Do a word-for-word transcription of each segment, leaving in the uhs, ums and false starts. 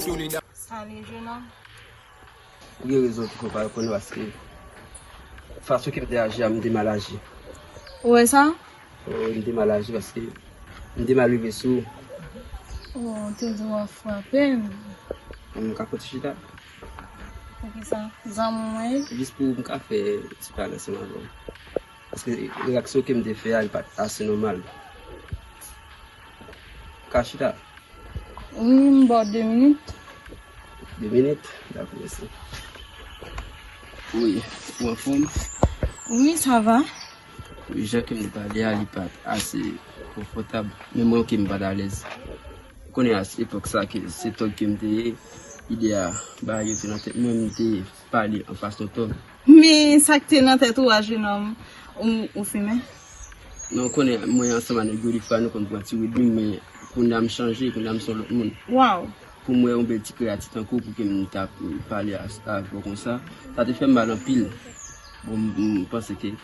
Salut, jeune homme. Ou gen rezon ki fè w pa reponn paske fason ke m te aji a, m te mal aji. Ou wè sa? Wi, m te mal aji paske m te mal rive sou ou. Oh, ou te di w ap frape m. M ka fè ti chita? Poukisa? Zanmi w mwen ye? Jis pou m ka fè ti pale ansanm avè w. Paske reyaksyon ke m te fè a, li pa t ase nòmal. Ka chita? Wi, m ba w de minit. De minit? Dakò, mèsi. Wi, ou anfòm? Wi, sa va. Wi, jan ke m te pale a, li pa t ase konfòtab. Men mwen, oke, m pa t alèz. Ou konnen a epòk sa ke se tòg ke m te ye, ide a, bagay yo te nan tèt mwen, m te pale an fason tòg. Men sa k te nan tèt ou a, jenòm, ou, ou fimen? Non, ou konnen, mwen ansanm ak nèg yo, defwa nou konn pran ti ridmi, men kounye a m chanje, kounye a m se yon lòt moun. Waw! Pou m wè yon bèl ti kreyati tankou w pou ke m ta pale a, avè w konsa, sa te fè m mal anpil. Bon, m, m panse ke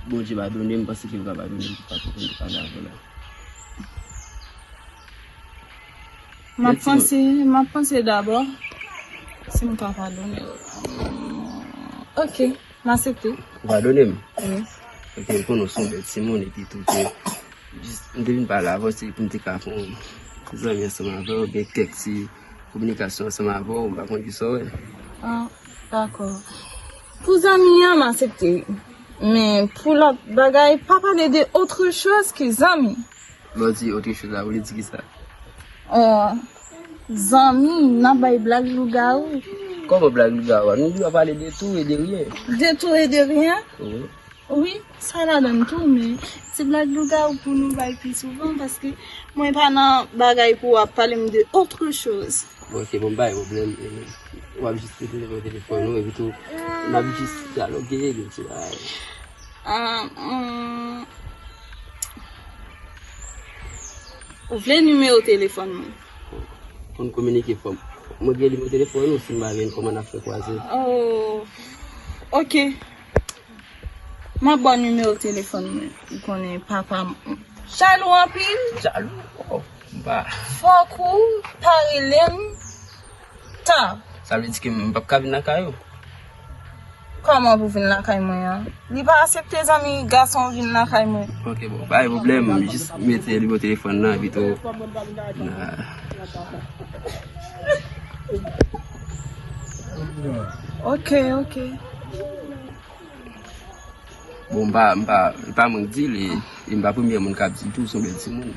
Bondye padone m, m panse ke l va padone m pou fason ke m te pale avè w la. M ap panse, m ap panse dabò si m ka padone w. Oke, m aksepte. Ou padone m? Wi. Oke, m konnen w se yon bèl timoun epi tou ke jis m te vin pale avè w, se pou m te ka fè yon ti zanmi ansanm avè w, gen kèk ti kominikasyon ansanm avè w, m pa konn kisa w wè. Ah, dakò. Pou zanmi an, m aksepte. Men pou lòt bagay, pa pale de autre chose ke zanmi. Lè w di autre chose la, ou vle di kisa? Oh, zanmi, n ap bay blag lougawou. Kòman blag lougawou a? Nou dwe pale de tout et de rien. De tout et de rien? Wi. Wi, sa ladan l tou, men se blag lougawou pou nou bay pi souvan, paske mwen pa nan bagay pou w ap pale m de autre chose. Bon, oke, bon, m pa gen pwoblèm, e, w ap jis rete nan telefòn ou, epi tou, n ap jis dyaloge, gen ti bagay. Ah, hum. Ou vle nimewo telefòn mwen? Pou n kominike, fò m, mwen gen nimewo telefòn ou, si m pa gen, kòman n ap fè kwaze? Oh, oke. M ap ba w nimewo telefòn mwen. Ou konnen papa m jalou anpil. Jalou? Oh, m pa. Fòk ou pa rele m ta. Sa vle di ke m p ap ka vin lakay ou? Kòman pou vin lakay mwen an? Li pa aksepte zanmi gason vin lakay mwen. Oke, bon, pa gen pwoblèm, jis mete nimewo telefòn nan, epi tou, na. Oke, oke. Bon, m pa, m pa, e pa mwen k di l, e, e m pa premye moun k ap di l tou, w se yon bèl timoun.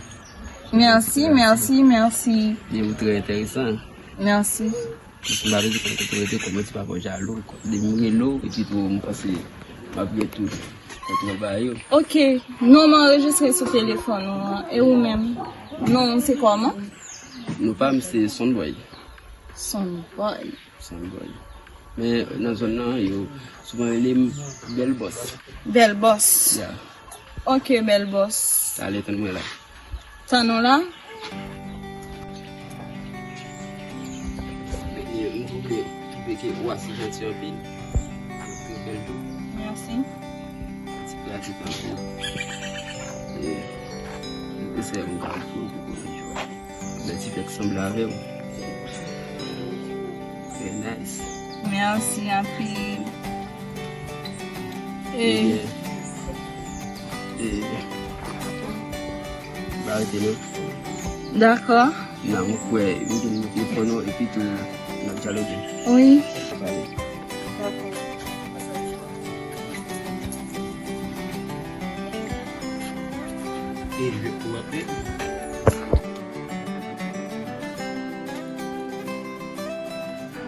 Mèsi, mèsi, mèsi. E ou trè enteresan. Mèsi. M pa bezwen konn kote w rete, kòm w di papa w jalou, depi m rele w, epi tou, m panse m ap rete tou. Kòt mwen ba yo. Oke, non m anrejistre sou telefòn ou an. E ou menm? Non w se kòman? Non pa m se Sonboy. Sonboy. Sonboy. Men nan zòn nan, yo souvan rele m Bèl Bòs. Bèl Bòs. Ya. Oke, Bèl Bòs. Ale, tann mwen la. Tann ou la. E, m twouve, twouve ke ou ase janti anpil. Ou trè bèl tou. Mèsi. Ti pratik anpil. E, m te sèvi m ka fè pou konnen jwa. Bèl ti fèt sanble avè w. Very nice. Mèsi anpil. E, e, ba rete non. Dakò. Nan, mwen kwè, mwen gen nimewo telefòn ou, epi tou, n ap dyaloge. Wi. N ap pale. Dakò. E jwèt pou m ap fè.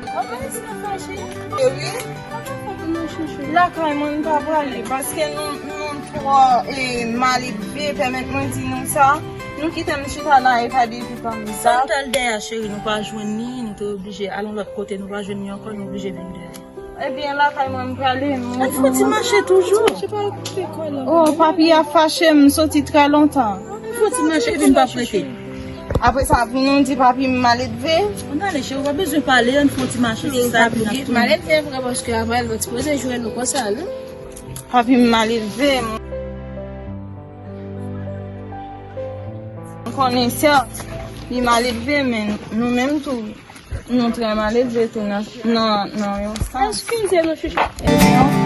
Kòman misye fache? E wi. Lakay mwen, m pa prale, paske nou, nou twò, e, maledve, pèmèt mwen di nou sa. Nou kite m chita la, e pa depi pa m sa. Sa m t al dèyè, cheri, nou pa jwenn li, nou te oblije al yon lòt kote, nou pa jwenn li ankò, nou oblije vin dèyè. Ebyen, lakay mwen, m prale, m. Ann fè ti mache toujou. Oh, papi a fache m soti trè lontan. Ann fè ti mache, epi m p ap rete. Apre sa, vin nou di papi m maledve. Ann ale, cheri, ou pa bezwen pale, ann fè ti mache, se sa, epi n ap tounen. Maledve vre, paske apre l pa sipoze jwenn nou konsa, non. Papi m maledve. M konnen, sè, li maledve, men nou menm tou. Nou trè malelve tou nan, nan, nan yon sans. Eskize nou, chouchou. Ebyen,